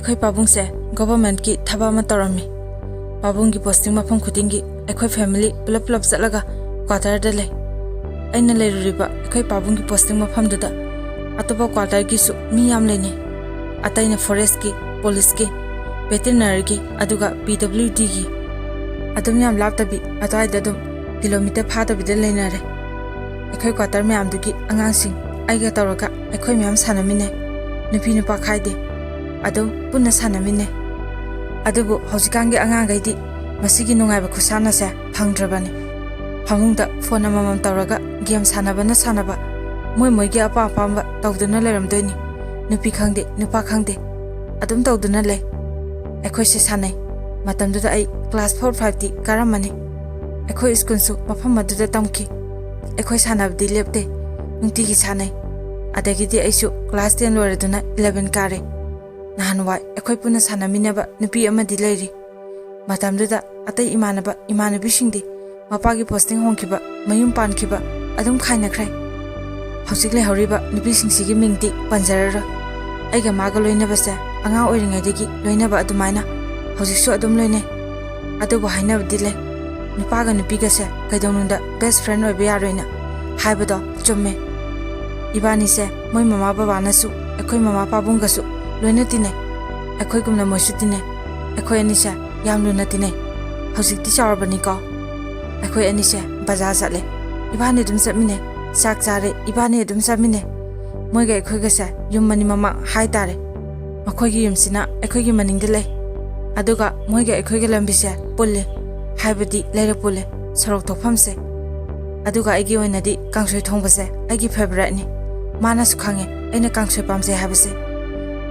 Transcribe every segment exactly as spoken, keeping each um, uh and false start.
ꯑꯩꯈꯣꯏ ꯄꯥꯕꯨꯡꯁꯦ ꯒꯣꯚꯔꯟꯃꯦꯟꯠꯀꯤ ꯊꯕꯛ ꯑꯃ ꯇꯧꯔꯝꯃꯤ꯫ ꯄꯥꯕꯨꯡꯒꯤ ꯄꯣꯁꯇꯤꯡ ꯃꯐꯝ ꯈꯨꯗꯤꯡꯒꯤ ꯑꯩꯈꯣꯏ ꯐꯦꯃꯤꯂꯤ ꯄꯨꯂꯞ ꯄꯨꯂꯞ ꯆꯠꯂꯒ ꯀ꯭ꯋꯥꯇꯔꯗ ꯂꯩ꯫ ꯑꯩꯅ ꯂꯩꯔꯨꯔꯤꯕ ꯑꯩꯈꯣꯏ ꯄꯥꯕꯨꯡꯒꯤ ꯄꯣꯁꯇꯤꯡ ꯃꯐꯝꯗꯨꯗ ꯑꯇꯣꯞꯄ ꯀ꯭ꯋꯥꯇꯔꯒꯤꯁꯨ ꯃꯤ ꯌꯥꯝ ꯂꯩꯅꯩ꯫ ꯑꯇꯩꯅ ꯐꯣꯔꯦꯁ꯭ꯠꯀꯤ, ꯄꯨꯂꯤꯁꯀꯤ, ꯚꯦꯇꯦꯔꯤꯅꯔꯤꯒꯤ, ꯑꯗꯨꯒ ꯄꯤ ꯗꯕ꯭ꯂꯤꯎ ꯗꯤꯒꯤ꯫ ꯑꯗꯨꯝ ꯌꯥꯝ ꯂꯥꯞꯇꯕꯤ, ꯑꯗꯨꯋꯥꯏꯗ ꯑꯗꯨꯝ ꯀꯤꯂꯣꯃꯤꯇꯔ ꯐꯥꯗꯕꯤꯗ ꯂꯩꯅꯔꯦ꯫ ꯑꯩꯈꯣꯏ ꯀ꯭ꯋꯥꯇꯔ ꯃꯌꯥꯝꯗꯨꯒꯤ ꯑꯉꯥꯡꯁꯤꯡ ꯑꯩꯒ ꯇꯧꯔꯒ ꯑꯩꯈꯣꯏ ꯃꯌꯥꯝ ꯁꯥꯟꯅꯃꯤꯟꯅꯩ꯫ ꯅꯨꯄꯤ ꯅꯨꯄꯥ ꯈꯥꯏꯗꯦ, ꯑꯗꯨꯝ ꯄꯨꯟꯅ ꯁꯥꯟꯅꯃꯤꯟꯅꯩ꯫ ꯑꯗꯨꯕꯨ ꯍꯧꯖꯤꯛꯀꯥꯟꯒꯤ ꯑꯉꯥꯡꯈꯩꯗꯤ ꯃꯁꯤꯒꯤ ꯅꯨꯡꯉꯥꯏꯕ ꯈꯨꯁꯥꯟꯅꯁꯦ ꯐꯪꯗ꯭ꯔꯕꯅꯤ꯫ ꯐꯃꯨꯡꯗ ꯐꯣꯟ ꯑꯃꯃꯝ ꯇꯧꯔꯒ ꯒꯦꯝ ꯁꯥꯟꯅꯕꯅ ꯁꯥꯟꯅꯕ, ꯃꯣꯏ ꯃꯣꯏꯒꯤ ꯑꯄꯥꯝ ꯑꯄꯥꯝꯕ ꯇꯧꯗꯨꯅ ꯂꯩꯔꯝꯗꯣꯏꯅꯤ꯫ ꯅꯨꯄꯤ ꯈꯪꯗꯦ, ꯅꯨꯄꯥ ꯈꯪꯗꯦ, ꯑꯗꯨꯝ ꯇꯧꯗꯨꯅ ꯂꯩ꯫ ꯑꯩꯈꯣꯏꯁꯦ ꯁꯥꯟꯅꯩ꯫ ꯃꯇꯝꯗꯨꯗ ꯑꯩ ꯀ꯭ꯂꯥꯁ ꯐꯣꯔ ꯐꯥꯏꯚꯇꯤ ꯀꯥꯔꯝꯃꯅꯤ꯫ ꯑꯩꯈꯣꯏ ꯁ꯭ꯀꯨꯜꯁꯨ ꯃꯐꯝ ꯑꯗꯨꯗ ꯇꯝꯈꯤ꯫ ꯑꯩꯈꯣꯏ ꯁꯥꯟꯅꯕꯗꯤ ꯂꯦꯞꯇꯦ, ꯅꯨꯡꯇꯤꯒꯤ ꯁꯥꯟꯅꯩ꯫ ꯑꯗꯒꯤꯗꯤ ꯑꯩꯁꯨ ꯀ꯭ꯂꯥꯁ ꯇꯦꯟ ꯂꯣꯏꯔꯗꯨꯅ ꯏꯂꯚꯦꯟ ꯀꯥꯔꯦ꯫ ꯅꯍꯥꯟꯋꯥꯏ ꯑꯩꯈꯣꯏ ꯄꯨꯟꯅ ꯁꯥꯟꯅꯃꯤꯟꯅꯕ ꯅꯨꯄꯤ ꯑꯃꯗꯤ ꯂꯩꯔꯤ꯫ ꯃꯇꯝꯗꯨꯗ ꯑꯇꯩ ꯏꯃꯥꯟꯅꯕ ꯏꯃꯥꯟꯅꯕꯤꯁꯤꯡꯗꯤ ꯃꯄꯥꯒꯤ ꯄꯣꯁꯇꯤꯡ ꯍꯣꯡꯈꯤꯕ, ꯃꯌꯨꯝ ꯄꯥꯟꯈꯤꯕ ꯑꯗꯨꯝ ꯈꯥꯏꯅꯈ꯭ꯔꯦ꯫ ꯍꯧꯖꯤꯛ ꯂꯩꯍꯧꯔꯤꯕ ꯅꯨꯄꯤꯁꯤꯡꯁꯤꯒꯤ ꯃꯤꯡꯗꯤ ꯄꯟꯖꯔꯔꯣꯏ꯫ ꯑꯩꯒ ꯃꯥꯒ ꯂꯣꯏꯅꯕꯁꯦ ꯑꯉꯥꯡ ꯑꯣꯏꯔꯤꯉꯩꯗꯒꯤ ꯂꯣꯏꯅꯕ ꯑꯗꯨꯃꯥꯏꯅ ꯍꯧꯖꯤꯛꯁꯨ ꯑꯗꯨꯝ ꯂꯣꯏꯅꯩ꯫ ꯑꯗꯨꯕꯨ ꯍꯥꯏꯅꯕꯗꯤ ꯂꯩ, ꯅꯨꯄꯥꯒ ꯅꯨꯄꯤꯒꯁꯦ ꯀꯩꯗꯧꯅꯨꯡꯗ ꯕꯦꯁ ꯐ꯭ꯔꯦꯟ ꯑꯣꯏꯕ ꯌꯥꯔꯣꯏꯅ꯫ ꯍꯥꯏꯕꯗꯣ ꯆꯨꯝꯃꯦ꯫ ꯏꯕꯥꯅꯤꯁꯦ ꯃꯣꯏ ꯃꯃꯥ ꯕꯕꯥꯅꯁꯨ ꯑꯩꯈꯣꯏ ꯃꯃꯥ ꯄꯥꯕꯨꯡꯒꯁꯨ ꯂꯣꯏꯅ ꯇꯤꯟꯅꯩ꯫ ꯑꯩꯈꯣꯏꯒꯨꯝꯅ ꯃꯣꯏꯁꯨ ꯇꯤꯟꯅꯩ꯫ ꯑꯩꯈꯣꯏ ꯑꯅꯤꯁꯦ ꯌꯥꯝ ꯂꯨꯅ ꯇꯤꯟꯅꯩ꯫ ꯍꯧꯖꯤꯛꯇꯤ ꯆꯥꯎꯔꯕꯅꯤꯀꯣ꯫ ꯑꯩꯈꯣꯏ ꯑꯅꯤꯁꯦ ꯕꯖꯥꯔ ꯆꯠꯂꯦ, ꯏꯕꯥꯅꯤ ꯑꯗꯨꯝ ꯆꯠꯃꯤꯟꯅꯩ꯫ ꯆꯥꯛ ꯆꯥꯔꯦ, ꯏꯕꯥꯅꯤ ꯑꯗꯨꯝ ꯆꯥꯃꯤꯟꯅꯩ꯫ ꯃꯣꯏꯒ ꯑꯩꯈꯣꯏꯒꯁꯦ ꯌꯨꯝ ꯃꯅꯤꯡ ꯃꯃꯥꯡ ꯍꯥꯏꯇꯥꯔꯦ꯫ ꯃꯈꯣꯏꯒꯤ ꯌꯨꯝꯁꯤꯅ ꯑꯩꯈꯣꯏꯒꯤ ꯃꯅꯤꯡꯗ ꯂꯩ, ꯑꯗꯨꯒ ꯃꯣꯏꯒ ꯑꯩꯈꯣꯏꯒ ꯂꯝꯕꯤꯁꯦ ꯄꯨꯜꯂꯤ, ꯍꯥꯏꯕꯗꯤ ꯂꯩꯔ ꯄꯨꯜꯂꯦ, ꯁꯣꯔꯣꯛ ꯊꯣꯛꯐꯝꯁꯦ꯫ ꯑꯗꯨꯒ ꯑꯩꯒꯤ ꯑꯣꯏꯅꯗꯤ ꯀꯥꯡꯁꯣꯏ ꯊꯣꯡꯕꯁꯦ ꯑꯩꯒꯤ ꯐꯦꯚꯔꯥꯏꯠꯅꯤ꯫ ꯃꯥꯅꯁꯨ ꯈꯪꯉꯦ ꯑꯩꯅ ꯀꯥꯡꯁꯣꯏ ꯄꯥꯝꯖꯩ ꯍꯥꯏꯕꯁꯦ꯫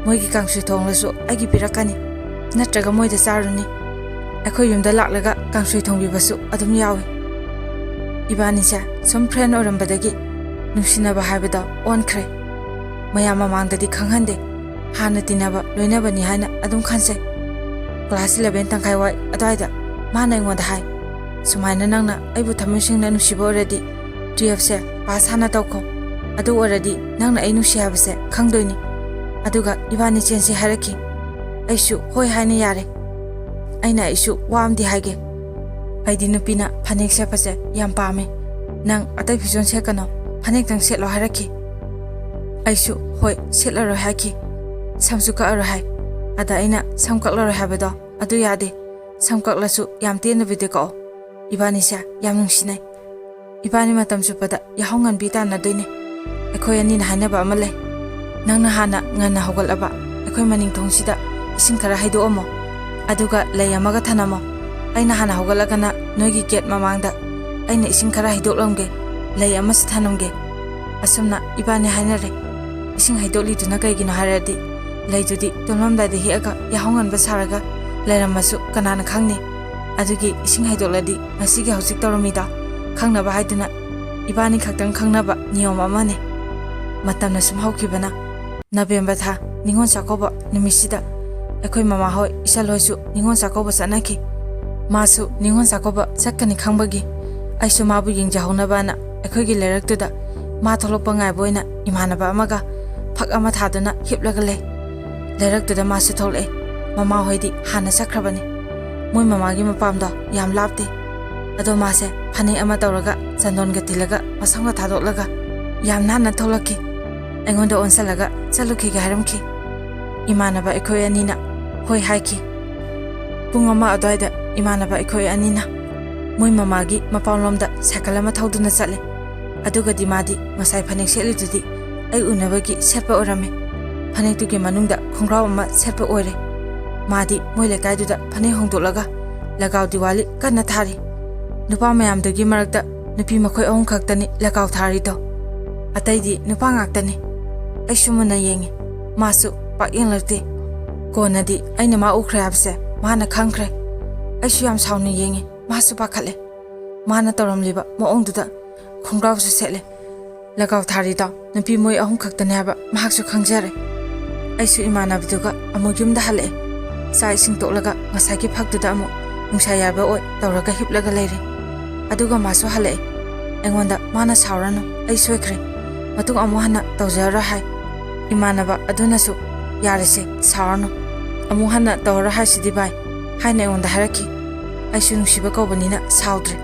ꯃꯣꯏꯒꯤ ꯀꯥꯡꯁꯣꯏ ꯊꯣꯡꯂꯁꯨ ꯑꯩꯒꯤ ꯄꯤꯔꯛꯀꯅꯤ, ꯅꯠꯇ꯭ꯔꯒ ꯃꯣꯏꯗ ꯆꯥꯔꯨꯅꯤ꯫ ꯑꯩꯈꯣꯏ ꯌꯨꯝꯗ ꯂꯥꯛꯂꯒ ꯀꯥꯡꯁꯣꯏ ꯊꯣꯡꯕꯤꯕꯁꯨ ꯑꯗꯨꯝ ꯌꯥꯎꯏ꯫ ꯏꯕꯥꯅꯤꯁꯦ ꯁꯨꯝ ꯐ꯭ꯔꯦꯟ ꯑꯣꯏꯔꯝꯕꯗꯒꯤ ꯅꯨꯡꯁꯤꯅꯕ ꯍꯥꯏꯕꯗꯣ ꯑꯣꯟꯈ꯭ꯔꯦ꯫ ꯃꯌꯥꯝ ꯃꯃꯥꯡꯗꯗꯤ ꯈꯪꯍꯟꯗꯦ, ꯍꯥꯟꯅ ꯇꯤꯟꯅꯕ ꯂꯣꯏꯅꯕꯅꯤ ꯍꯥꯏꯅ ꯑꯗꯨꯝ ꯈꯟꯖꯩ꯫ ꯀ꯭ꯂꯥꯁ ꯏꯂꯚꯦꯟ ꯇꯪꯈꯥꯏ ꯋꯥꯏ ꯑꯗꯨꯋꯥꯏꯗ ꯃꯥꯅ ꯑꯩꯉꯣꯟꯗ ꯍꯥꯏ, "ꯁꯨꯃꯥꯏꯅ ꯅꯪꯅ ꯑꯩꯕꯨ ꯊꯃꯣꯏ ꯁꯦꯡꯅ ꯅꯨꯡꯁꯤꯕ ꯑꯣꯏꯔꯗꯤ ꯇꯨꯌꯦꯜꯐꯁꯦ ꯄꯥꯁ ꯍꯥꯟꯅ ꯇꯧꯈꯣ, ꯑꯗꯨ ꯑꯣꯏꯔꯗꯤ ꯅꯪꯅ ꯑꯩ ꯅꯨꯡꯁꯤ ꯍꯥꯏꯕꯁꯦ ꯈꯪꯗꯣꯏꯅꯤ, ꯑꯗꯨꯒ ꯏꯕꯥꯅꯤ ꯆꯦꯟꯁꯤ" ꯍꯥꯏꯔꯛꯈꯤ꯫ ꯑꯩꯁꯨ ꯍꯣꯏ ꯍꯥꯏꯅ ꯌꯥꯔꯦ꯫ ꯑꯩꯅ ꯑꯩꯁꯨ ꯋꯥ ꯑꯃꯗꯤ ꯍꯥꯏꯒꯦ꯫ ꯑꯩꯗꯤ ꯅꯨꯄꯤꯅ ꯐꯅꯦꯛ ꯁꯦꯠꯄꯁꯦ ꯌꯥꯝ ꯄꯥꯝꯃꯦ꯫ ꯅꯪ ꯑꯇꯩ ꯐꯤꯖꯣꯜ ꯁꯦꯠꯀꯅꯣ, ꯐꯅꯦꯛꯇꯪ ꯁꯦꯠꯂꯣ ꯍꯥꯏꯔꯛꯈꯤ꯫ ꯑꯩꯁꯨ ꯍꯣꯏ, ꯁꯦꯠꯂꯔꯣꯏ ꯍꯥꯏꯈꯤ꯫ ꯁꯝꯁꯨ ꯀꯛꯑꯔꯣꯏ ꯍꯥꯏ꯫ ꯑꯗ ꯑꯩꯅ ꯁꯝ ꯀꯛꯂꯔꯣꯏ ꯍꯥꯏꯕꯗꯣ ꯑꯗꯨ ꯌꯥꯗꯦ꯫ ꯁꯝ ꯀꯛꯂꯁꯨ ꯌꯥꯝ ꯇꯦꯟꯅꯕꯤꯗ ꯀꯛꯑꯣ꯫ ꯏꯕꯥꯅꯤꯁꯦ ꯌꯥꯝ ꯅꯨꯡꯁꯤꯅꯩ꯫ ꯏꯕꯥꯅꯤ ꯃꯇꯝ ꯆꯨꯞꯄꯗ ꯌꯥꯍꯧ ꯉꯟꯕꯤ ꯇꯥꯟꯅꯗꯣꯏꯅꯦ꯫ ꯑꯩꯈꯣꯏ ꯑꯅꯤꯅ ꯍꯥꯏꯅꯕ ꯑꯃ ꯂꯩ꯫ ꯅꯪꯅ ꯍꯥꯟꯅ ꯉꯟꯅ ꯍꯧꯒꯠꯂꯕ ꯑꯩꯈꯣꯏ ꯃꯅꯤꯡ ꯊꯣꯡꯁꯤꯗ ꯏꯁꯤꯡ ꯈꯔ ꯍꯩꯗꯣꯛꯑꯝꯃꯣ꯫ ꯑꯗꯨꯒ ꯂꯩ ꯑꯃꯒ ꯊꯅꯝꯃꯣ꯫ ꯑꯩꯅ ꯍꯥꯟꯅ ꯍꯧꯒꯠꯂꯒꯅ ꯅꯣꯏꯒꯤ ꯒꯦꯠ ꯃꯃꯥꯡꯗ ꯑꯩꯅ ꯏꯁꯤꯡ ꯈꯔ ꯍꯩꯗꯣꯛꯂꯝꯒꯦ, ꯂꯩ ꯑꯃꯁꯨ ꯊꯅꯝꯒꯦ꯫ ꯑꯁꯨꯝꯅ ꯏꯕꯥꯅꯤ ꯍꯥꯏꯅꯔꯦ꯫ ꯏꯁꯤꯡ ꯍꯩꯗꯣꯛꯂꯤꯗꯨꯅ ꯀꯩꯒꯤꯅꯣ ꯍꯥꯏꯔꯗꯤ, ꯂꯩꯗꯨꯗꯤ ꯇꯨꯝꯂꯝꯗꯥꯏꯗ ꯍꯦꯛꯑꯒ ꯌꯥꯍꯧ ꯉꯟꯕ ꯁꯥꯔꯒ ꯂꯩꯔꯝꯃꯁꯨ ꯀꯅꯥꯅ ꯈꯪꯅꯤ? ꯑꯗꯨꯒꯤ ꯏꯁꯤꯡ ꯍꯩꯗꯣꯛꯂꯗꯤ ꯉꯁꯤꯒꯤ ꯍꯧꯖꯤꯛ ꯇꯧꯔꯝꯃꯤꯗꯣ ꯈꯪꯅꯕ ꯍꯥꯏꯗꯨꯅ ꯏꯕꯥꯅꯤ ꯈꯛꯇꯪ ꯈꯪꯅꯕ ꯅꯤꯌꯣꯝ ꯑꯃꯅꯤ꯫ ꯃꯇꯝꯅ ꯁꯨꯝ ꯍꯧꯈꯤꯕꯅ ꯅꯕꯦꯝꯕꯔ ꯊꯥ ꯅꯤꯉꯣꯜ ꯆꯥꯛꯀꯧꯕ ꯅꯨꯃꯤꯠꯁꯤꯗ ꯑꯩꯈꯣꯏ ꯃꯃꯥꯍꯣꯏ, ꯏꯆꯜꯍꯣꯏꯁꯨ ꯅꯤꯉꯣꯜ ꯆꯥꯛꯀꯧꯕ ꯆꯠꯅꯈꯤ꯫ ꯃꯥꯁꯨ ꯅꯤꯉꯣꯜ ꯆꯥꯛꯀꯧꯕ ꯆꯠꯀꯅꯤ ꯈꯪꯕꯒꯤ ꯑꯩꯁꯨ ꯃꯥꯕꯨ ꯌꯦꯡꯖꯍꯧꯅꯕꯅ ꯑꯩꯈꯣꯏꯒꯤ ꯂꯩꯔꯛꯇꯨꯗ ꯃꯥ ꯊꯣꯛꯂꯛꯄ ꯉꯥꯏꯕ ꯑꯣꯏꯅ ꯏꯃꯥꯟꯅꯕ ꯑꯃꯒ ꯐꯛ ꯑꯃ ꯊꯥꯗꯨꯅ ꯍꯤꯞꯂꯒ ꯂꯩ꯫ ꯂꯩꯔꯛꯇꯨꯗ ꯃꯥꯁꯨ ꯊꯣꯛꯂꯛꯑꯦ꯫ ꯃꯃꯥꯍꯣꯏꯗꯤ ꯍꯥꯟꯅ ꯆꯠꯈ꯭ꯔꯕꯅꯤ꯫ ꯃꯣꯏ ꯃꯃꯥꯒꯤ ꯃꯄꯥꯝꯗꯣ ꯌꯥꯝ ꯂꯥꯞꯇꯦ꯫ ꯑꯗꯣ ꯃꯥꯁꯦ ꯐꯅꯦꯛ ꯑꯃ ꯇꯧꯔꯒ ꯆꯟꯗꯣꯟꯒ ꯊꯤꯜꯂꯒ ꯃꯁꯝꯒ ꯊꯥꯗꯣꯛꯂꯒ ꯌꯥꯝ ꯅꯥꯟꯅ ꯊꯣꯛꯂꯛꯈꯤ꯫ ꯑꯩꯉꯣꯟꯗ ꯑꯣꯟꯁꯜꯂꯒ ꯆꯠꯂꯨꯈꯤꯒꯦ ꯍꯥꯏꯔꯝꯈꯤ꯫ ꯏꯃꯥꯟꯅꯕ ꯑꯩꯈꯣꯏ ꯑꯅꯤꯅ ꯍꯣꯏ ꯍꯥꯏꯈꯤ꯫ ꯄꯨꯡ ꯑꯃ ꯑꯗꯨꯋꯥꯏꯗ ꯏꯃꯥꯟꯅꯕ ꯑꯩꯈꯣꯏ ꯑꯅꯤꯅ ꯃꯣꯏ ꯃꯃꯥꯒꯤ ꯃꯄꯥꯝꯂꯣꯝꯗ ꯁꯥꯏꯀꯜ ꯑꯃ ꯊꯧꯗꯨꯅ ꯆꯠꯂꯦ꯫ ꯑꯗꯨꯒꯗꯤ ꯃꯥꯗꯤ ꯉꯁꯥꯏ ꯐꯅꯦꯛ ꯁꯦꯠꯂꯤꯗꯨꯗꯤ ꯑꯩ ꯎꯅꯕꯒꯤ ꯁꯦꯠꯄ ꯑꯣꯏꯔꯝꯃꯦ꯫ ꯐꯅꯦꯛꯇꯨꯒꯤ ꯃꯅꯨꯡꯗ ꯈꯣꯡꯒ꯭ꯔꯥꯎ ꯑꯃ ꯁꯦꯠꯄ ꯑꯣꯏꯔꯦ꯫ ꯃꯥꯗꯤ ꯃꯣꯏ ꯂꯩꯀꯥꯏꯗꯨꯗ ꯐꯅꯦꯛ ꯍꯣꯡꯗꯣꯛꯂꯒ ꯂꯒꯥꯎ ꯗꯤꯋꯥꯂꯤ ꯀꯟꯅ ꯊꯥꯔꯤ꯫ ꯅꯨꯄꯥ ꯃꯌꯥꯝꯗꯨꯒꯤ ꯃꯔꯛꯇ ꯅꯨꯄꯤ ꯃꯈꯣꯏ ꯑꯍꯨꯝ ꯈꯛꯇꯅꯤ ꯂꯒꯥꯎ ꯊꯥꯔꯤꯗꯣ꯫ ꯑꯇꯩꯗꯤ ꯅꯨꯄꯥ ꯉꯥꯛꯇꯅꯤ꯫ ꯑꯩꯁꯨ ꯃꯨꯟꯅ ꯌꯦꯡꯉꯤ꯫ ꯃꯥꯁꯨ ꯄꯥꯛ ꯌꯦꯡꯂꯛꯇꯦ꯫ ꯀꯣꯟꯅꯗꯤ ꯑꯩꯅ ꯃꯥ ꯎꯈ꯭ꯔꯦ ꯍꯥꯏꯕꯁꯦ ꯃꯥꯅ ꯈꯪꯈ꯭ꯔꯦ꯫ ꯑꯩꯁꯨ ꯌꯥꯝ ꯁꯥꯎꯅ ꯌꯦꯡꯉꯤ꯫ ꯃꯥꯁꯨ ꯄꯥꯈꯠꯂꯦ꯫ ꯃꯥꯅ ꯇꯧꯔꯝꯂꯤꯕ ꯃꯑꯣꯡꯗꯨꯗ ꯈꯣꯡꯒ꯭ꯔꯥꯎꯁꯨ ꯁꯦꯠꯂꯦ꯫ ꯂꯒꯥꯎ ꯊꯥꯔꯤꯗꯣ ꯅꯨꯄꯤ ꯃꯣꯏ ꯑꯍꯨꯝ ꯈꯛꯇꯅꯦ ꯍꯥꯏꯕ ꯃꯍꯥꯛꯁꯨ ꯈꯪꯖꯔꯦ꯫ ꯑꯩꯁꯨ ꯏꯃꯥꯟꯅꯕꯤꯗꯨꯒ ꯑꯃꯨꯛ ꯌꯨꯝꯗ ꯍꯜꯂꯛꯑꯦ꯫ ꯆꯥꯛ ꯏꯁꯤꯡ ꯇꯣꯛꯂꯒ ꯉꯁꯥꯏꯒꯤ ꯐꯛꯇꯨꯗ ꯑꯃꯨꯛ ꯅꯨꯡꯁꯥ ꯌꯥꯏꯕ ꯑꯣꯏ ꯇꯧꯔꯒ ꯍꯤꯞꯂꯒ ꯂꯩꯔꯦ꯫ ꯑꯗꯨꯒ ꯃꯥꯁꯨ ꯍꯜꯂꯛꯑꯦ꯫ ꯑꯩꯉꯣꯟꯗ ꯃꯥꯅ "ꯁꯥꯎꯔꯅꯨ, ꯑꯩ ꯁꯣꯏꯈ꯭ꯔꯦ, ꯃꯇꯨꯡ ꯑꯃꯨꯛ ꯍꯟꯅ ꯇꯧꯖꯔꯔꯣꯏ" ꯍꯥꯏ꯫ ꯏꯃꯥꯟꯅꯕ ꯑꯗꯨꯅꯁꯨ "ꯌꯥꯔꯦꯁꯦ, ꯁꯥꯎꯔꯅꯨ, "ꯑꯃꯨꯛ ꯍꯟꯅ ꯇꯧꯔꯔꯣꯏ ꯍꯥꯏꯁꯤꯗꯤ ꯚꯥꯏ" ꯍꯥꯏꯅ ꯑꯩꯉꯣꯟꯗ ꯍꯥꯏꯔꯛꯈꯤ꯫ ꯑꯩꯁꯨ ꯅꯨꯡꯁꯤꯕ ꯀꯧꯕꯅꯤꯅ ꯁꯥꯎꯗ꯭ꯔꯦ꯫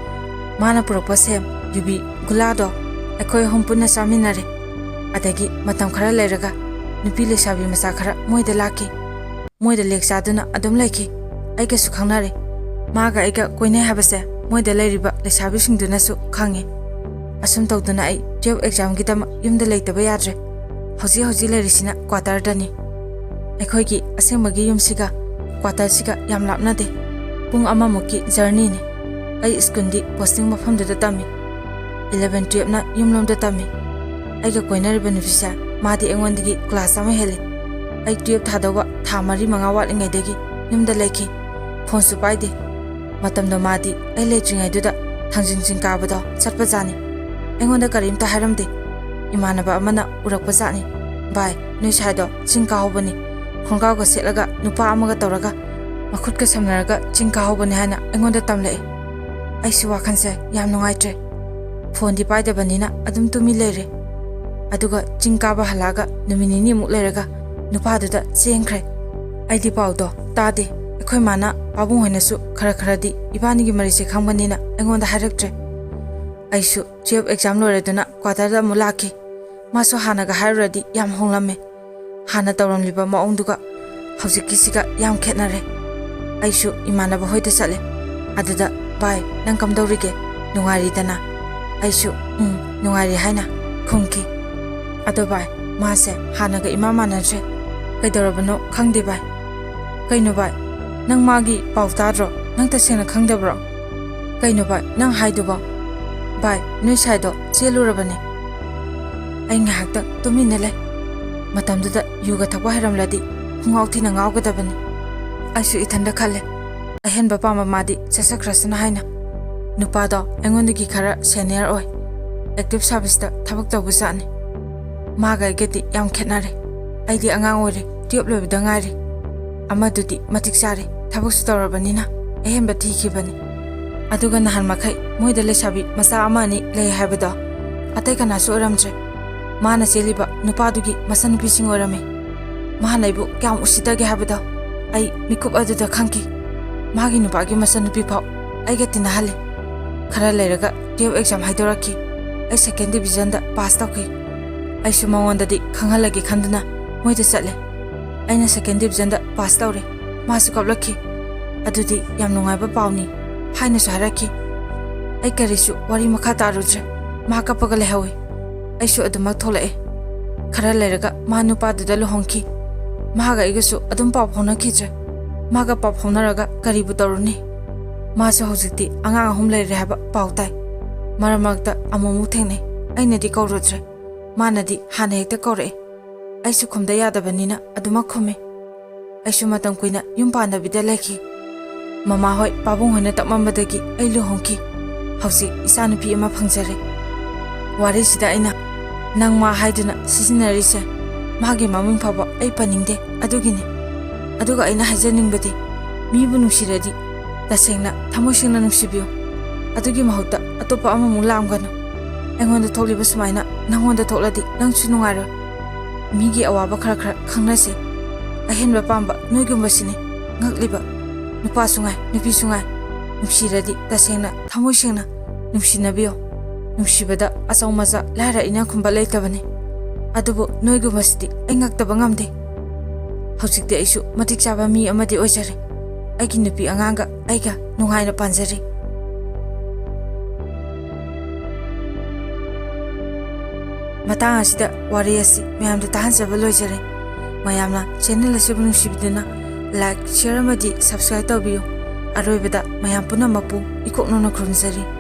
ꯃꯥꯅ ꯄꯨꯔꯛꯄ ꯁꯦꯝ, ꯌꯨꯕꯤ, ꯒꯨꯂꯥꯗꯣ ꯑꯩꯈꯣꯏ ꯑꯍꯨꯝ ꯄꯨꯟꯅ ꯆꯥꯃꯤꯟꯅꯔꯦ꯫ ꯑꯗꯒꯤ ꯃꯇꯝ ꯈꯔ ꯂꯩꯔꯒ ꯅꯨꯄꯤ ꯂꯩꯁꯥꯕꯤ ꯃꯆꯥ ꯈꯔ ꯃꯣꯏꯗ ꯂꯥꯛꯈꯤ꯫ ꯃꯣꯏꯗ ꯂꯦꯛ ꯆꯥꯗꯨꯅ ꯑꯗꯨꯝ ꯂꯩꯈꯤ꯫ ꯑꯩꯒꯁꯨ ꯈꯪꯅꯔꯦ꯫ ꯃꯥꯒ ꯑꯩꯒ ꯀꯣꯏꯅꯩ ꯍꯥꯏꯕꯁꯦ ꯃꯣꯏꯗ ꯂꯩꯔꯤꯕ ꯂꯩꯁꯥꯕꯤꯁꯤꯡꯗꯨꯅꯁꯨ ꯈꯪꯉꯤ꯫ ꯑꯁꯨꯝ ꯇꯧꯗꯨꯅ ꯑꯩ ꯇꯨꯌꯦꯜꯐ ꯑꯦꯛꯖꯥꯝꯒꯤꯗꯃꯛ ꯌꯨꯝꯗ ꯂꯩꯇꯕ ꯌꯥꯗ꯭ꯔꯦ꯫ ꯍꯧꯖꯤꯛ ꯍꯧꯖꯤꯛ ꯂꯩꯔꯤꯁꯤꯅ ꯀ꯭ꯋꯥꯇꯔꯗꯅꯤ꯫ ꯑꯩꯈꯣꯏꯒꯤ ꯑꯁꯦꯡꯕꯒꯤ ꯌꯨꯝꯁꯤꯒ ꯀ꯭ꯋꯥꯇꯔꯁꯤꯒ ꯌꯥꯝ ꯂꯥꯞꯅꯗꯦ꯫ ꯄꯨꯡ ꯑꯃꯃꯨꯛꯀꯤ ꯖꯔꯅꯤꯅꯤ꯫ ꯑꯩ ꯁ꯭ꯀꯨꯜꯗꯤ ꯄꯣꯁꯇꯤꯡ ꯃꯐꯝꯗꯨꯗ ꯇꯝꯃꯤ꯫ ꯏꯂꯚꯦꯟ ꯇꯨꯌꯦꯜꯐꯅ ꯌꯨꯝꯂꯣꯝꯗ ꯇꯝꯃꯤ꯫ ꯑꯩꯒ ꯀꯣꯏꯅꯔꯤꯕ ꯅꯨꯄꯤꯁꯦ, ꯃꯥꯗꯤ ꯑꯩꯉꯣꯟꯗꯒꯤ ꯀ꯭ꯂꯥꯁ ꯑꯃ ꯍꯦꯜꯂꯤ꯫ ꯑꯩ ꯇꯨꯌꯦꯜꯐ ꯊꯥꯗꯧꯕ ꯊꯥ ꯃꯔꯤ ꯃꯉꯥ ꯋꯥꯠꯂꯤꯉꯩꯗꯒꯤ ꯌꯨꯝꯗ ꯂꯩꯈꯤ꯫ ꯐꯣꯟꯁꯨ ꯄꯥꯏꯗꯦ꯫ ꯃꯇꯝꯗꯣ ꯃꯥꯗꯤ ꯑꯩ ꯂꯩꯇ꯭ꯔꯤꯉꯩꯗꯨꯗ ꯊꯥꯡꯖꯤꯡ ꯆꯤꯡ ꯀꯥꯕꯗꯣ ꯆꯠꯄꯖꯥꯠꯅꯤ꯫ ꯑꯩꯉꯣꯟꯗ ꯀꯔꯤꯝꯇ ꯍꯥꯏꯔꯝꯗꯦ꯫ ꯏꯃꯥꯟꯅꯕ ꯑꯃꯅ ꯎꯔꯛꯄꯖꯥꯠꯅꯤ꯫ "ꯚꯥꯏ, ꯅꯣꯏ ꯁꯥꯏꯗꯣ ꯆꯤꯡ ꯀꯥꯍꯧꯕꯅꯤ꯫ ꯈꯣꯡꯒ꯭ꯔꯥꯎꯒ ꯁꯦꯠꯂꯒ ꯅꯨꯄꯥ ꯑꯃꯒ ꯇꯧꯔꯒ ꯃꯈꯨꯠꯀ ꯁꯝꯅꯔꯒ ꯆꯤꯡ ꯀꯥꯍꯧꯕꯅꯤ" ꯍꯥꯏꯅ ꯑꯩꯉꯣꯟꯗ ꯇꯝꯂꯛꯑꯦ꯫ ꯑꯩꯁꯨ ꯋꯥꯈꯜꯁꯦ ꯌꯥꯝ ꯅꯨꯡꯉꯥꯏꯇ꯭ꯔꯦ꯫ ꯐꯣꯟꯗꯤ ꯄꯥꯏꯗꯕꯅꯤꯅ ꯑꯗꯨꯝ ꯇꯨꯃꯤ ꯂꯩꯔꯦ꯫ ꯑꯗꯨꯒ ꯆꯤꯡ ꯀꯥꯕ ꯍꯜꯂꯛꯑꯒ ꯅꯨꯃꯤꯠ ꯅꯤꯅꯤꯃꯨꯛ ꯂꯩꯔꯒ ꯅꯨꯄꯥꯗꯨꯗ ꯆꯦꯟꯈ꯭ꯔꯦ꯫ ꯑꯩꯗꯤ ꯄꯥꯎꯗꯣ ꯇꯥꯗꯦ꯫ ꯑꯩꯈꯣꯏ ꯃꯥꯅ ꯄꯥꯕꯨꯡ ꯍꯣꯏꯅꯁꯨ ꯈꯔ ꯈꯔꯗꯤ ꯏꯕꯥꯅꯤꯒꯤ ꯃꯔꯤꯁꯦ ꯈꯪꯕꯅꯤꯅ ꯑꯩꯉꯣꯟꯗ ꯍꯥꯏꯔꯛꯇ꯭ꯔꯦ꯫ ꯑꯩꯁꯨ ꯇꯨꯌꯦꯜꯐ ꯑꯦꯛꯖꯥꯝ ꯂꯣꯏꯔꯗꯨꯅ ꯀ꯭ꯋꯥꯇꯔꯗ ꯑꯃꯨꯛ ꯂꯥꯛꯈꯤ꯫ ꯃꯥꯁꯨ ꯍꯥꯟꯅꯒ ꯍꯥꯏꯔꯨꯔꯗꯤ ꯌꯥꯝ ꯍꯣꯡꯂꯝꯃꯦ꯫ ꯍꯥꯟꯅ ꯇꯧꯔꯝꯂꯤꯕ ꯃꯑꯣꯡꯗꯨꯒ ꯍꯧꯖꯤꯛꯀꯤꯁꯤꯒ ꯌꯥꯝ ꯈꯦꯠꯅꯔꯦ꯫ ꯑꯩꯁꯨ ꯏꯃꯥꯟꯅꯕ ꯍꯣꯏꯗ ꯆꯠꯂꯦ꯫ ꯑꯗꯨꯗ, "ꯚꯥꯏ, ꯅꯪ ꯀꯝꯗꯧꯔꯤꯒꯦ? ꯅꯨꯡꯉꯥꯏꯔꯤꯗꯅ?" ꯑꯩꯁꯨ, "ꯎꯝ, ꯅꯨꯡꯉꯥꯏꯔꯤ" ꯍꯥꯏꯅ ꯈꯨꯝꯈꯤ꯫ "ꯑꯗꯣ ꯚꯥꯏ, ꯃꯥꯁꯦ ꯍꯥꯟꯅꯒ ꯏꯃꯥ ꯃꯥꯟꯅꯗ꯭ꯔꯦ꯫ ꯀꯩꯗꯧꯔꯕꯅꯣ ꯈꯪꯗꯦ ꯚꯥꯏ꯫" "ꯀꯩꯅꯣ ꯚꯥꯏ, ꯅꯪ ꯃꯥꯒꯤ ꯄꯥꯎ ꯇꯥꯗ꯭ꯔꯣ? ꯅꯪ ꯇꯁꯦꯡꯅ ꯈꯪꯗꯕ꯭ꯔꯣ?" "ꯀꯩꯅꯣ ꯚꯥꯏ, ꯅꯪ ꯍꯥꯏꯗꯨꯕꯣ?" "ꯚꯥꯏ, ꯅꯣꯏ ꯁꯥꯏꯗꯣ ꯆꯦꯜꯂꯨꯔꯕꯅꯦ꯫" ꯑꯩ ꯉꯥꯏꯍꯥꯛꯇꯪ ꯇꯨꯃꯤꯟꯅ ꯂꯩ꯫ ꯃꯇꯝꯗꯨꯗ ꯌꯨꯒ ꯊꯛꯄ ꯍꯩꯔꯝꯂꯗꯤ ꯄꯨꯡꯉꯥꯎ ꯊꯤꯅ ꯉꯥꯎꯒꯗꯕꯅꯤ꯫ ꯑꯩꯁꯨ ꯏꯊꯟꯗ ꯈꯜꯂꯦ, "ꯑꯍꯦꯟꯕ ꯄꯥꯝꯕ ꯃꯥꯗꯤ ꯆꯠꯆꯈ꯭ꯔꯁꯅꯨ" ꯍꯥꯏꯅ꯫ ꯅꯨꯄꯥꯗꯣ ꯑꯩꯉꯣꯟꯗꯒꯤ ꯈꯔ ꯁꯦꯅꯤꯌꯔ ꯑꯣꯏ꯫ ꯑꯦꯛꯇꯤꯚ ꯁꯥꯔꯚꯤꯁꯇ ꯊꯕꯛ ꯇꯧꯕꯖꯥꯠꯅꯤ꯫ ꯃꯥꯒ ꯑꯩꯒꯗꯤ ꯌꯥꯝ ꯈꯦꯠꯅꯔꯦ꯫ ꯑꯩꯗꯤ ꯑꯉꯥꯡ ꯑꯣꯏꯔꯤ, ꯇꯨꯌꯦꯜꯐ ꯂꯣꯏꯕꯗ ꯉꯥꯏꯔꯤ꯫ ꯑꯃꯗꯨꯗꯤ ꯃꯇꯤꯛ ꯆꯥꯔꯦ, ꯊꯕꯛꯁꯨ ꯇꯧꯔꯕꯅꯤꯅ ꯑꯍꯦꯟꯕ ꯊꯤꯈꯤꯕꯅꯤ꯫ ꯑꯗꯨꯒ ꯅꯍꯥꯟ ꯃꯈꯩ ꯃꯣꯏꯗ ꯂꯩꯁꯥꯕꯤ ꯃꯆꯥ ꯑꯃ ꯑꯅꯤ ꯂꯩ ꯍꯥꯏꯕꯗꯣ ꯑꯇꯩ ꯀꯅꯥꯁꯨ ꯑꯣꯏꯔꯝꯗ꯭ꯔꯦ꯫ ꯃꯥꯅ ꯆꯦꯜꯂꯤꯕ ꯅꯨꯄꯥꯗꯨꯒꯤ ꯃꯆꯟꯅꯨꯄꯤꯁꯤꯡ ꯑꯣꯏꯔꯝꯃꯤ꯫ ꯃꯥꯅ ꯑꯩꯕꯨ ꯀꯌꯥꯝ ꯎꯁꯤꯠꯇꯒꯦ ꯍꯥꯏꯕꯗꯣ꯫ ꯑꯩ ꯃꯤꯀꯨꯞ ꯑꯗꯨꯗ ꯈꯪꯈꯤ꯫ ꯃꯥꯒꯤ ꯅꯨꯄꯥꯒꯤ ꯃꯆꯟꯅꯨꯄꯤ ꯐꯥꯎ ꯑꯩꯒ ꯇꯤꯟꯅꯍꯜꯂꯤ꯫ ꯈꯔ ꯂꯩꯔꯒ ꯇꯨꯌꯦꯜꯐ ꯑꯦꯛꯖꯥꯝ ꯍꯥꯏꯗꯣꯔꯛꯈꯤ꯫ ꯑꯩ ꯁꯦꯀꯦꯟ ꯗꯤꯕꯤꯖꯟꯗ ꯄꯥꯁ ꯇꯧꯈꯤ꯫ ꯑꯩꯁꯨ ꯃꯉꯣꯟꯗꯗꯤ ꯈꯪꯍꯜꯂꯒꯦ ꯈꯟꯗꯨꯅ ꯃꯣꯏꯗ ꯆꯠꯂꯦ꯫ ꯑꯩꯅ ꯁꯦꯀꯦꯟ ꯗꯤꯕꯤꯖꯟꯗ ꯄꯥꯁ ꯇꯧꯔꯦ꯫ ꯃꯥꯁꯨ ꯀꯞꯂꯛꯈꯤ꯫ "ꯑꯗꯨꯗꯤ ꯌꯥꯝ ꯅꯨꯡꯉꯥꯏꯕ ꯄꯥꯎꯅꯤ" ꯍꯥꯏꯅꯁꯨ ꯍꯥꯏꯔꯛꯈꯤ꯫ ꯑꯩ ꯀꯔꯤꯁꯨ ꯋꯥꯔꯤ ꯃꯈꯥ ꯇꯥꯔꯨꯗ꯭ꯔꯦ꯫ ꯃꯥ ꯀꯞꯄꯒ ꯂꯩꯍꯧꯋꯤ꯫ ꯑꯩꯁꯨ ꯑꯗꯨꯃꯛ ꯊꯣꯛꯂꯛꯑꯦ꯫ ꯈꯔ ꯂꯩꯔꯒ ꯃꯥ ꯅꯨꯄꯥꯗꯨꯗ ꯂꯨꯍꯣꯡꯈꯤ꯫ ꯃꯍꯥꯛꯒ ꯑꯩꯒꯁꯨ ꯑꯗꯨꯝ ꯄꯥꯎ ꯐꯥꯎꯅꯈꯤꯗ꯭ꯔꯦ꯫ ꯃꯥꯒ ꯄꯥꯎ ꯐꯥꯎꯅꯔꯒ ꯀꯔꯤꯕꯨ ꯇꯧꯔꯨꯅꯤ? ꯃꯥꯁꯨ ꯍꯧꯖꯤꯛꯇꯤ ꯑꯉꯥꯡ ꯑꯍꯨꯝ ꯂꯩꯔꯦ ꯍꯥꯏꯕ ꯄꯥꯎ ꯇꯥꯏ꯫ ꯃꯔꯛ ꯃꯔꯛꯇ ꯑꯃꯨꯛꯃꯨꯛ ꯊꯦꯡꯅꯩ꯫ ꯑꯩꯅꯗꯤ ꯀꯧꯔꯨꯗ꯭ꯔꯦ꯫ ꯃꯥꯅꯗꯤ ꯍꯥꯟꯅ ꯍꯦꯛꯇ ꯀꯧꯔꯛꯑꯦ꯫ ꯑꯩꯁꯨ ꯈꯨꯝꯗ ꯌꯥꯗꯕꯅꯤꯅ ꯑꯗꯨꯃꯛ ꯈꯨꯝꯃꯦ꯫ ꯑꯩꯁꯨ ꯃꯇꯝ ꯀꯨꯏꯅ ꯌꯨꯝ ꯄꯥꯟꯗꯕꯤꯗ ꯂꯩꯈꯤ꯫ ꯃꯃꯥ ꯍꯣꯏ, ꯄꯥꯕꯨꯡ ꯍꯣꯏꯅ ꯇꯞꯃꯝꯕꯗꯒꯤ ꯑꯩ ꯂꯨꯍꯣꯡꯈꯤ꯫ ꯍꯧꯖꯤꯛ ꯏꯆꯥꯅꯨꯄꯤ ꯑꯃ ꯐꯪꯖꯔꯦ꯫ ꯋꯥꯔꯤꯁꯤꯗ ꯑꯩꯅ "ꯅꯪ" "ꯃꯥ" ꯍꯥꯏꯗꯨꯅ ꯁꯤꯖꯤꯟꯅꯔꯤꯁꯦ, ꯃꯥꯒꯤ ꯃꯃꯤꯡ ꯐꯥꯎꯕ ꯑꯩ ꯄꯟꯅꯤꯡꯗꯦ ꯑꯗꯨꯒꯤꯅꯤ꯫ ꯑꯗꯨꯒ ꯑꯩꯅ ꯍꯥꯏꯖꯅꯤꯡꯕꯗꯤ, ꯃꯤꯕꯨ ꯅꯨꯡꯁꯤꯔꯗꯤ ꯇꯁꯦꯡꯅ ꯊꯃꯣꯏ ꯁꯦꯡꯅ ꯅꯨꯡꯁꯤꯕꯤꯌꯨ꯫ ꯑꯗꯨꯒꯤ ꯃꯍꯨꯠꯇ ꯑꯇꯣꯞꯄ ꯑꯃꯃꯨꯛ ꯂꯥꯝꯒꯅꯨ꯫ ꯑꯩꯉꯣꯟꯗ ꯊꯣꯛꯂꯤꯕ ꯁꯨꯃꯥꯏꯅ ꯅꯪꯉꯣꯟꯗ ꯊꯣꯛꯂꯗꯤ ꯅꯪꯁꯨ ꯅꯨꯡꯉꯥꯏꯔꯣꯏ꯫ ꯃꯤꯒꯤ ꯑꯋꯥꯕ ꯈꯔ ꯈꯔ ꯈꯪꯅꯁꯦ꯫ ꯑꯍꯦꯟꯕ ꯄꯥꯝꯕ ꯅꯣꯏꯒꯨꯝꯕꯁꯤꯅꯤ ꯉꯛꯂꯤꯕ꯫ ꯅꯨꯄꯥꯁꯨ ꯉꯥꯏ, ꯅꯨꯄꯤꯁꯨ ꯉꯥꯏ, ꯅꯨꯡꯁꯤꯔꯗꯤ ꯇꯁꯦꯡꯅ ꯊꯃꯣꯏ ꯁꯦꯡꯅ ꯅꯨꯡꯁꯤꯅꯕꯤꯌꯨ꯫ ꯅꯨꯡꯁꯤꯕꯗ ꯑꯆꯧ ꯃꯆꯥ, ꯂꯥꯏꯔ ꯏꯅꯥꯛ ꯈꯨꯟꯕ ꯂꯩꯇꯕꯅꯤ꯫ ꯑꯗꯨꯕꯨ ꯅꯣꯏꯒꯨꯝꯕꯁꯤꯗꯤ ꯑꯩ ꯉꯛꯇꯕ ꯉꯝꯗꯦ꯫ ꯍꯧꯖꯤꯛꯇꯤ ꯑꯩꯁꯨ ꯃꯇꯤꯛ ꯆꯥꯕ ꯃꯤ ꯑꯃꯗꯤ ꯑꯣꯏꯖꯔꯦ꯫ ꯑꯩꯒꯤ ꯅꯨꯄꯤ ꯑꯉꯥꯡꯒ ꯑꯩꯒ ꯅꯨꯡꯉꯥꯏꯅ ꯄꯥꯟꯖꯔꯤ꯫ ꯃꯇꯥꯡ ꯑꯁꯤꯗ ꯋꯥꯔꯤ ꯑꯁꯤ ꯃꯌꯥꯝꯗ ꯇꯥꯍꯟꯖꯕ ꯂꯣꯏꯖꯔꯦ꯫ ꯃꯌꯥꯝꯅ ꯆꯦꯅꯦꯜ ꯑꯁꯤꯕꯨ ꯅꯨꯡꯁꯤꯕꯤꯗꯨꯅ ꯂꯥꯏꯛ, ꯁꯤꯌꯔ ꯑꯃꯗꯤ ꯁꯕꯁꯀ꯭ꯔꯥꯏꯕ ꯇꯧꯕꯤꯌꯨ꯫ ꯑꯔꯣꯏꯕꯗ ꯃꯌꯥꯝ ꯄꯨꯝꯅꯃꯛꯄꯨ ꯏꯀꯣꯛ ꯅꯧꯅ ꯈꯨꯔꯨꯝꯖꯔꯤ꯫